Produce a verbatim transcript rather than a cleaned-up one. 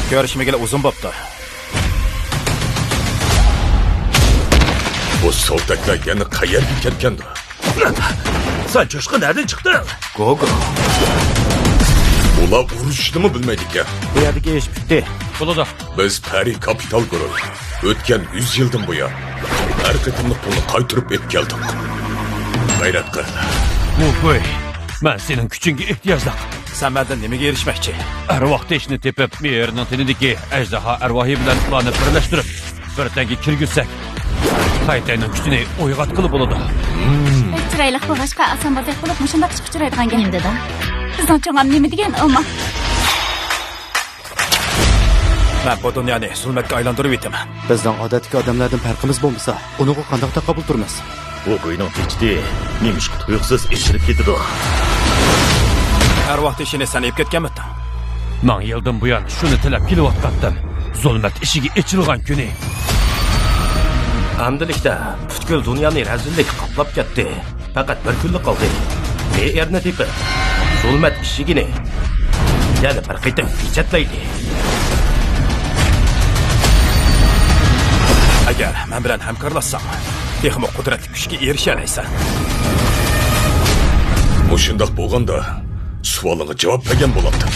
كۆرۈشمىگىلى ئۇزۇن بوپتۇ. بۇ سوۋدەكلەر يەنە قەيەرگە كەتكەندۇ؟ سەن چوشقا نەدىن چىقتىڭ؟ گوگو. ئۇلار ئۇرۇشنىمۇ بىلمەيدىكەن. بۇ يەردىكى ئىش پۈتتى. بولىدۇ. بىز پەرى كاپىتال گۇرۇھ. ئۆتكەن يۈز يىلدىن بۇيان ھەر قېتىملىق پۇلنى قايتۇرۇپ ئېلىپ كەلدۇق. غەيرەت قىل. ۋۇ فېي، مەن سېنىڭ كۈچۈڭگە ئېھتىياجلىق. سەن مەندىن نېمىگە ئېرىشمەكچى؟ ئەرۋاھ تېشىنى تېپىپ، مېيەرنىڭ تېنىدىكى ئەجدىھا ئەرۋاھى بىلەن ئۇلارنى بىرلەشتۈرۈپ، بىر تەڭگە كىرگۈزسەك، خەيتەينىڭ كۈچىنى ئويغاتقىلى بولىدۇ. چىرايلىق بولغاچقا، ئاسان بوزەك بولۇپ، مۇشۇنداق ئىشقا ئۇچرايدىغان گەپ. نېمە دېدىڭ؟ بىزنىڭ چوڭام نېمە دېگەن ئالما؟ مەن بۇ دۇنيانى زۇلمەتكە ئايلاندۇرۇۋېتىمەن. بىزنىڭ ئادەتتىكى ئادەملەردىن پەرقىمىز بولمىسا، ئۇنىڭغا قانداق تاقابىل تۇرىمىز؟ بۇ ئۆينىڭ تېچىتى نېمىشقا تۇيۇقسىز ئېچىلىپ كېتىدۇ؟ ئەرۋاھ تېشىنى سەن ئېلىپ كەتكەنمىدىڭ؟ مىڭ يىلدىن بۇيان شۇنى تىلەپ كېلىۋاتقانتىم. زۇلمەت ئىشىكى ئېچىلغان كۈنى. ئەمدىلىكتە پۈتكۈل دۇنيانى رەزىللىك قاپلاپ كەتتى. پەقەت بىر كۈنلا قالدى. مېيەرنى تېپىپ، زۇلمەت ئىشىكىنى يەنە بىر قېتىم پېچەتلەيلى. ئەگەر مەن بىلەن ھەمكارلاشساڭ، تېخىمۇ قۇدرەتلىك كۈچكە ئېرىشەلەيسەن. مۇشۇنداق بولغاندا، سوئالىڭغا جاۋاب بەرگەن بولامدىم.